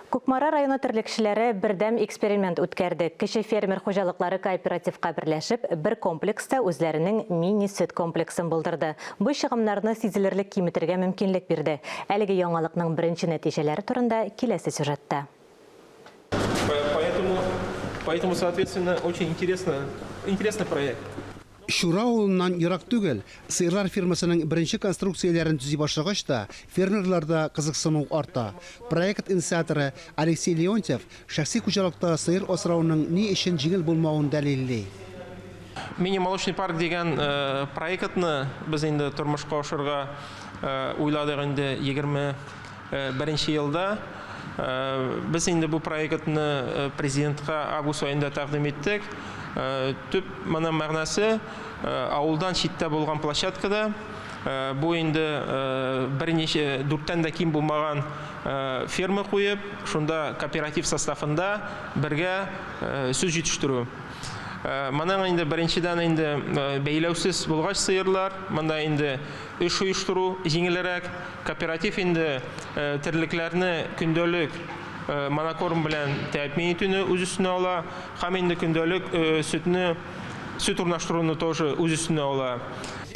Кукмара районы терлекчеләре бердәм эксперимент үткәрде. Кече фермер хуҗалыклары кооперативка берләшеп, бер комплекста үзләренең мини-сөт комплексын булдырды. Бу чыгымнарны сизелерлек киметергә мөмкинлек бирде. Әлеге яңалыкның беренче нәтиҗәләре турында киләсе сюжетта. Поэтому, поэтому, соответственно, очень интересно, интересный проект. Чура авылыннан ерак түгел, сыерлар фермасының беренче конструкцияләрен төзи башлагач та, фермерларда кызыксыну арта. Проект инициаторы Алексей Леонтьев шәхси хуҗалыкта сыер асрауның ни өчен җиңел булмавын дәлилли. Мини-молочный парк дигән проектны без инде тормышка ашырырга уйладык инде 21 елда. Без инде бу проектны президентка август аенда тәкъдим иттек. Төп моның мәгънәсе авылдан читтә булган площадкада бу инде берничә дүрттән дә ким булмаган ферма куеп, шунда кооператив составында бергә сөт җитештерү. Моның инде беренчедән инде бәйләүсез булгач сыерлар, монда инде эш оештыру җиңелрәк. Кооператив инде терлекләрне көндәлек монокорм белән тәэмин итүне үз өстенә ала һәм инде көндәлек сөтне, сөт урнаштыруны тоже үз өстенә ала.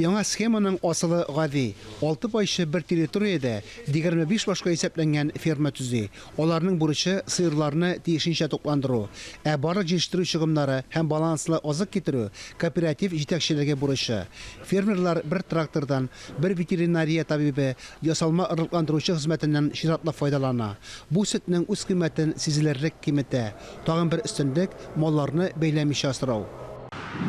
Яңа схеманың асылы гади, алты пайчы бер территориядә 25 башка исәпләнгән ферма төзи. Аларның бурычы, сыерларны тиешенчә тукландыру. Ә барлык җитештерү чыгымнары һәм баланслы азык китерү, кооператив җитәкчелеге бурычы. Фермерлар бер трактордан, Бер ветеринария табибе ясалма орлыкландыручы хезмәтеннән чиратлап файдалана. Бу сөтнең үзкыйммәтен сизелерлек киметә. Тагын бер өстенлек, малларны бәйләмичә асрау.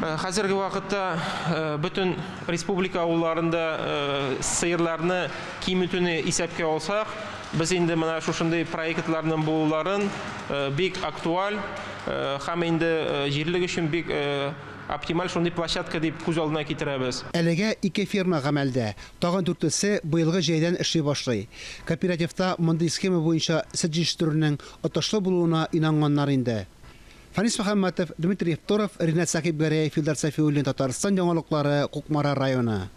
Хәзерге вакытта бөтен республика авылларында сыерларны киметүне исәпкә алсак, без инде менә шушындый проектларның булуларын бик актуаль һәм инде җирлек өчен бик Оптималь шундый площадка дип күз алдына китерәбез. Әлегә ике ферма гамәлдә, тагын дүртесе быелгы җәйдән эшли башлый. Кооперативта мондый схема буенча сөт җитештерүнең отышлы булуына инанганнар инде. Фәнис Мөхәммәтов, Дмитрий Евторов, Ринат Сәхибгәрәев, Илдар Сафиуллин, Татарстан яңалыклары, Кукмара районы.